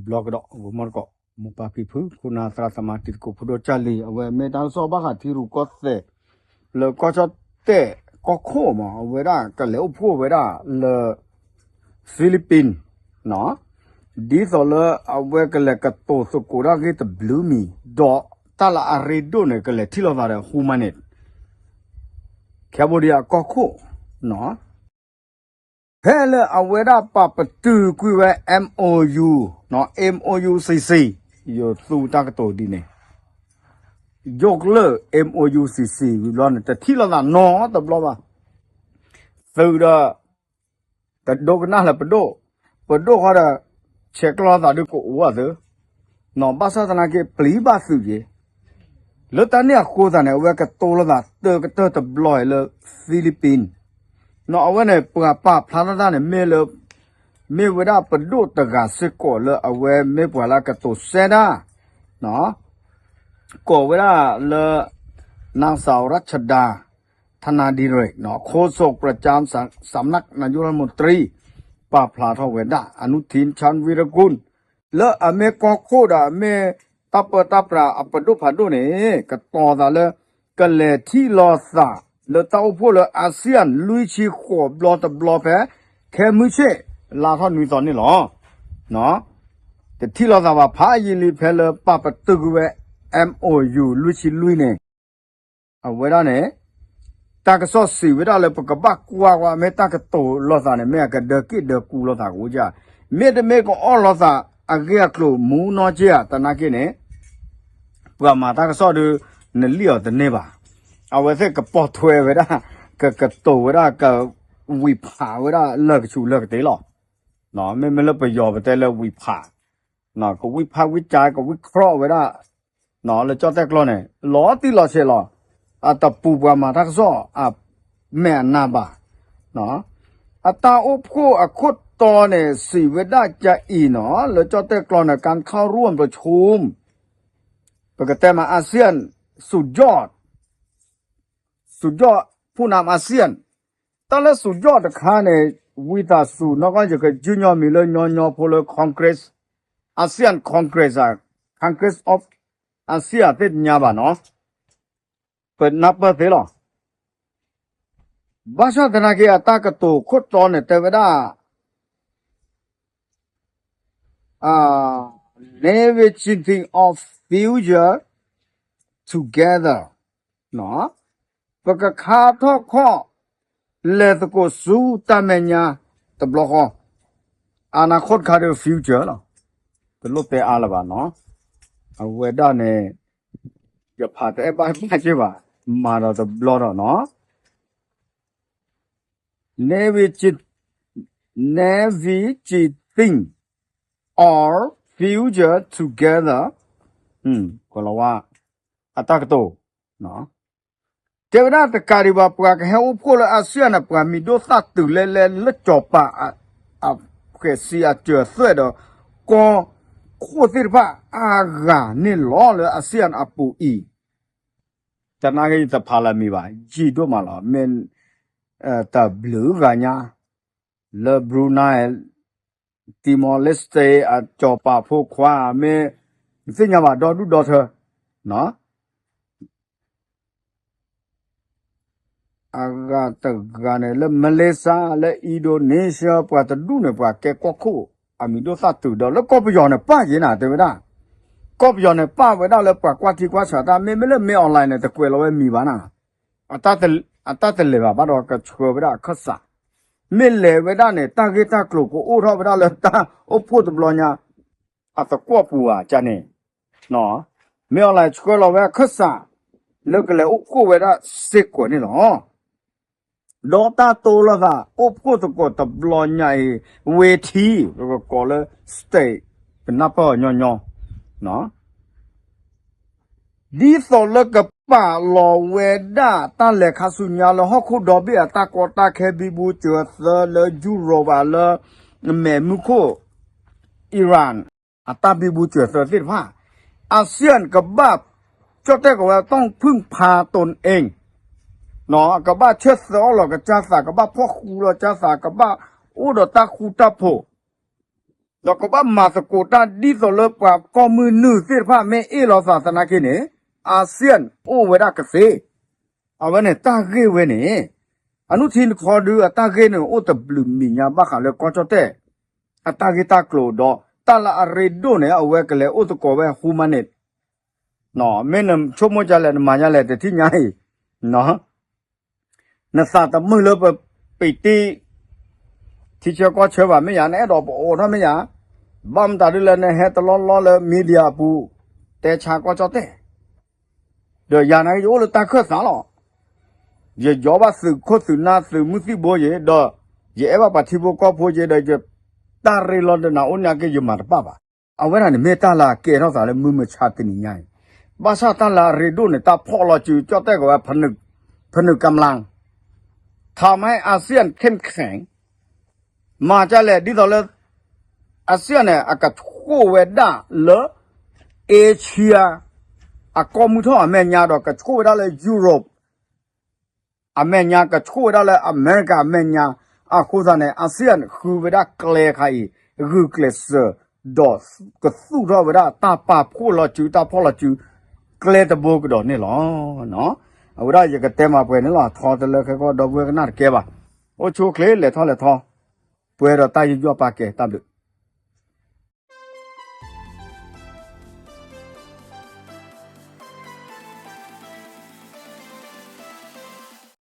ဘျီကဒီး ဂီၤမီတကိး မိၢ်ပၢ်ဖံဖု ခိၣ်နၢ်သရၣ်သမါ တံၤသကိးဖိဒိၣ်ကၢ်လံၤ အဝဲမ့ၢ်တၢ်ကစီၣ်ဘၣ်ဃးထံရူၢ်ကီၢ်သဲး လၢကီၢ်ကၠီၣ်တဲၣ်ကီၢ်ခိၣ်မး အဝဲဒၣ်ကလဲၤအိၣ်ဖှိၣ်ဝဲဒၣ်လၢ Philippines ဒ်သိးလၢအဝဲကလဲၤကတိၤသကိးတၢ်ဂ့ၢ်တဘျုးမံၤ ဒီးတၢ်လၢအရ့ဒိၣ်န့ၣ် ကလဲၤထံၣ်လိာ်သးဒီး Humane Cambodia ကီၢ်ခိၣ် ဖဲလၢအဝဲဒၣ်ပာ်ပတုာ်ကွံာ်ဝဲ MOU, MOUCC, ယသူတၢ်ကတိၤဒ်န့ၣ်, ယိၣ်ကျၢၢ် MOUCC ဝံၤဘျီန့ၣ် တထံၣ်လိာ်သးနီတဘျီဘၣ်. သုးဒီး တဒိကနၣ်လၢပဒိၣ်, ပဒိၣ်ဃီဒီး ဆဲးကျိးလိာ်သးဒုးကအိၣ်အသုး, ဘၣ်ဆၣ်သနာ်က့ ပျံၤဘၣ်သုးက့ၤ လၢတၢ်န့ၣ်အဃိသတးန့ၣ် အဝဲကတိၤလိာ်သးတၢကတၢၢ်တဘျီအံၤလၢ Philippines, အဝဲန့ၣ် ပှၤပာ်ဖျါထီၣ်တၢ်န့ၣ် မ့ၢ်လၢ မ့ၢ်ဝဲဒၣ်ပဒိၣ်တဂၤစ့ၢ်ကီးလၢအဝဲမ့ၢ်ပှၤလၢအကတိၤစဲဒၣ် ကိးဝဲဒၣ်လၢ นางสาวรัชดา ธนาดิเรก โฆษกประจำสำนักนายกรัฐมนตรี ပာ်ဖျါထီၣ်ဝဲဒၣ် อนุทิน ชาญวีรกูล လၢအမ့ၢ်ကီၢ်ခိၣ်ဒီးအမ့ၢ်တၢ်ပၢတၢ်ပြးအပဒိၣ်ဖးဒိၣ်န့ၣ် ကတိၤသးလၢ ကလဲၤထံၣ်လိာ်သးလၢတၢ်အိၣ်ဖှိၣ်လၢ อาเซียน လွံၢ်ဆံဃိးဘျီတဘျီဖဲ ခဲမုၢ်ဆ့ၣ် လါထီၣ်နွံသီန့ၣ်လီၤ. တထံၣ်လိာ်သးဘၣ်ဖးယံာ်လံဖဲလၢပာ်ပတုာ်ကွံာ်ဝဲ MOU လွံၢ်ဆံလွံၢ်န့ၣ် အဝဲဒၣ်န့ၣ် တၢ်ကစီၣ်စံးဝဲဒၣ်လၢပကဘၣ်ကွၢ်ကွၢ် မ့ၢ်တၢ်ကတိၤလိာ်သးန့ၣ် မ့ၢ်အကဒၢက့ၣ်ဒၢကူလိာ်သးကအိၣ်ကၢ်, မ့တမ့ၢ်ကအီၣ်လိာ်သးအဂ့ၢ်အကျိၤမူနီၢ်က့ၢ်ဧါ သနာ်က့န့ၣ် ပှၤမၤတၢ်ကစီၣ်ဒုး နလံၣ်အီၤတန့ၢ်ဘၣ်. အဝဲသ့ၣ်ကပိာ်ထွဲဝဲဒၣ် ကကတိၤဝဲဒၣ် ကဝံၢ်ဖးဝဲဒၣ်လၢာ်ကဆူးလၢာ်ကတ့ၢ်လီၤ. မ့မ့ၢ်လၢပယီၤပတဲလၢဝံၢ်ဖး ကဝံၢ်ဖးဝံၢ်ကၠါ ကဝံၢ်ခရီၣ်ဝဲဒၣ် လၢကၠီၣ်တဲၣ်ကျီန့ၣ် လီၤတံၢ်လီၤဆဲးလီၤ. အတပူၤပှၤမၤတၢ်ကစီၣ် အမဲာ်အနါဘၣ်. အတၢ်အိၣ်ဖှိၣ်အခိၣ်တီန့ၣ် စံးဝဲဒၣ်ကအံၤနီၤ လၢကၠီၣ်တဲၣ်ကျီန့ၣ် การเข้าร่วมประชุม ပကတဲမး อาเซียน สุดยอด สุดยอด ผู้นำอาเซียน တၢ်လၢ สุดยอด တခါန့ၣ် ဝံသးစူၤနီၢ်ကီၢ် ယကယုၢ်ညီမံၤလၢညီညီဖိလၢ Congress, ASEAN Congress ဧါ, Congress of ASEAN သ့ၣ်ညါဘၣ်နီၤ, ပနၢ်ပၢၢ်သ့လီၤ. ဘၣ်ဆၣ်သနာ်က့အတၢ်ကတိၤခိၣ်တီန့ၣ် တဲဝဲဒၣ် Navigating of Future Together ပကခါထီၣ်ခီၣ် လဲၤသကိးဆူတၢ်မဲာ်ညါတဘျီဃီ, အနၢ်ခိၣ်တခါဒီး future လီၤ. တလိၣ်တဲအါလၢၤဘၣ်နီၤ, အဝဲဒၣ်န့ၣ် ယဖးတအဲၣ်ဘၣ်ဘၣ်က့ၢ်ဘၣ်, မၤဒီးတဘျီဒီးနီၤ Navigate, navigating our future together ကလီၤဝါ အတၢ်ကတိၤ တဲဝဲဒၣ်တကးဒံးဘၣ် ပှၤကဟဲအိၣ်ဖှိၣ်လၢ ASEAN န့ၣ် ပှၤမံၤဒိၣ်သၣ်တုၤလဲလဲလၢကၠီၤပၤ အဃဲးစံအစၢၤသွဲၣ်ဒီး ကီၢ်ခိၣ်သ့ၣ်တဖၣ်အါဂၤန့ၣ်လီၤလၢ ASEAN အပူၤအံၤ တနာ်က့ယတဖးလၢမံၤဘၣ် ယံာ်ဒိၣ်မးလီၤ. မ့ၢ် တဘျုးဂၤညါ လၢ Brunei, Timor-Leste အကၠီၤပၤဖိခွါ မ့ၢ် သ့ၣ်ညါဘၣ်ဒီဒူၣ်ဒီထၢ အဂၤတဂၤန့ၣ် လၢ Malaysia လၢ Indonesia ပှၤတဒူၣ်န့ၣ် ပှၤကဲကီၢ်ခိၣ် အမံၤဒိၣ်သၣ်တုၤဒီး လၢကီၢ်ပယီၤန့ၣ် ပၣ်ယ့ၤနၤ တဲဝဲဒၣ်, ကီၢ်ပယီၤန့ၣ် ပၣ်ဝဲဒၣ်လၢပှၤကွၢ်ထံကွၢ်ဆးတၢ် မ့မ့ၢ်လၢ မင်းအောင်လှိုင် န့ၣ် တကွဲးလီၤဝဲမံၤဘၣ်နၤ, အတၢ်တလဲၤဘၣ်ဘၣ်ဒီးကဆှၢဝဲဒၣ်အခၢၣ်စး, မ့ၢ်လဲၤဝဲဒၣ်န့ၣ် တၢ်ဂ့ၢ်တၢ်ကျိၤကအိၣ်ထီၣ်ဝဲဒၣ်လၢတၢ်အိၣ်ဖှိၣ်တဘျီညါ အသကွီၢ်ပူၤဧါ ကန့ၣ် မင်းအောင်လှိုင် ဆှၢလီၤဝဲအခၢၣ်စး လၢကလဲၤအိၣ်ဖှိၣ်ဝဲဒၣ်စ့ၢ်ကီးန့ၣ်လီၤ. ဒီးတၢ်တိလိာ်သး အိၣ်ဖှိၣ်သကိးတဘျီညါအံၤ ဝ့ထံ ပကကိးလၢ state ပနၢ်ပၢၢ်အီၤညီညီ ဒ်သိးလၢကပာ်လီၤဝဲဒၣ်တၢ်လဲၤခါဆူညါလၢဟီၣ်ခိၣ်ဒီဘ့ၣ်အတၢ်ကီတၢ်ခဲ ဘံဘူစၢၤသၢလၢယူရိၤဘၣ်လၢ မဲးမုၢ်ခိၣ် Iran အတၢ်ဘံဘူစၢၤသၢသ့ၣ်တဖၣ် ASEAN ကဘၣ် ကၠီၣ်တဲၣ်ကီးဝဲ ต้องพึ่งพาตนเอง ကဘၣ်ဆၢၣ်သၢအီၣ်လီၤကစၢ်သး ကဘၣ်ဖီၣ်ဃူလီၤကစၢ်သး ကဘၣ်အိၣ်ဒီးတၢ်ဃူတၢ်ဖိး ဒီးကဘၣ်မၤသကိးတၢ်ဒ်သိးလၢပှၤကီၢ်မုၢ်နုာ်သ့ၣ်တဖၣ်မ့ၢ်အ့ၣ်လိာ်သးသနာ်က့န့ၣ် ASEAN အိၣ်ဝဲဒၣ်ကသ့. အဝဲန့ၣ်တၢ်ဂ့ၢ်ဝဲန့ၣ် အနုထံနခီဒုအတၢ်ဂ့ၢ်န့ၣ် အိၣ်တဘျုးမံၤညါဘၣ်ဃးလၢကီၢ်ကၠီၣ်တဲၣ် အတၢ်ဂ့ၢ်တၢ်ကျိၤဒီး တၢ်လၢအရ့ဒိၣ်န့ၣ် အဝဲကလဲၤအိၣ်သကိးဝဲ humanity မ့ၢ်နဆိကမိၣ်ဒ်လဲၣ် နမၤဒ်လဲၣ် တထံၣ်ညါအံၤ နသးတမုာ်လၢပပံးတံၢ် ထံဆၢကီၢ်ဆၢဘၣ်မ့ၢ်ယါ, နအဲၣ်ဒိးပအိးထီၣ်မ့ၢ်ယါ, ဘၣ်မတၤဒ်လဲၣ် နဟဲတလီၢ်လီၢ်လၢ media အပူၤ တဲဆါကီၢ်ကၠီၣ်တဲၣ်, ဒီးယၤနာ်က့ ယအိၣ်လၢတၢ်ခၢၣ်သးလီၤ. ယယီဘၣ်သုးခိၣ်သုးနၢ်သုးမုၢ်သံၣ်ဘိယ့ၤ, ဒီးယအဲၣ်ဘၣ်ပှၤထံဖိကီၢ်ဖိယ့ၤ, ဒီးယတၢ်ရ့လိာ်တနၤအိၣ်နာ်က့ ယမၤတဘၣ်ဘၣ်. အဝဲဒၣ်န့ၣ်မ့ၢ်တၢ်လၢအကဲထီၣ်သးလၢမုၢ်မဆါတနံၤညါအံၤ, ဘၣ်ဆၣ်တၢ်လၢအရ့ဒိၣ်န့ၣ် တၢ်ဖီၣ်လီၤစုကၠီၣ်တဲၣ်ကီးဝဲ ผนึกกำลัง ทำให้อาเซียนเข้มแข็ง မၤဒ်လဲၣ် ဒ်သိးလၢ ASEAN န့ၣ် အကဆှိၣ်ဝဲဒၣ်လၢ Asia အကီၢ်မုၢ်ထီၣ်အမဲာ်ညါဒီး ကဆှိၣ်ဝဲဒၣ်လၢ Europe အမဲာ်ညါ ကဆှိၣ်ဝဲဒၣ်လၢအမဲရကၤအမဲာ်ညါ, အဃိသတးန့ၣ် ASEAN ဃုဝဲဒၣ်ကျဲခါအံၤ ဂုာ်ကျဲးစၢး ဒီးကသူၣ်ထီၣ်ဝဲဒၣ်တၢ်ပာ်ဖှိၣ်လီၤစု တၢ်ဖီၣ်လီၤစု ကျဲတဘိကဒီးန့ၣ်လီၤ. အဝဲဒၣ်ယကတဲမၤပှဲၤန့ၣ်လီၤ. ထီတလၢခဲကီၢ်ဒီပုၢ်ဝဲၢ်ကနၣ်တကဲဘၣ်. အိၣ်ဆူၣ်အိၣ်ချ့ လဲၤထီၣ်လဲၤထီ ပှဲၤဒီးတၢ်ယူးယီၣ်ပာ်ကဲ တၢ်ဘျုး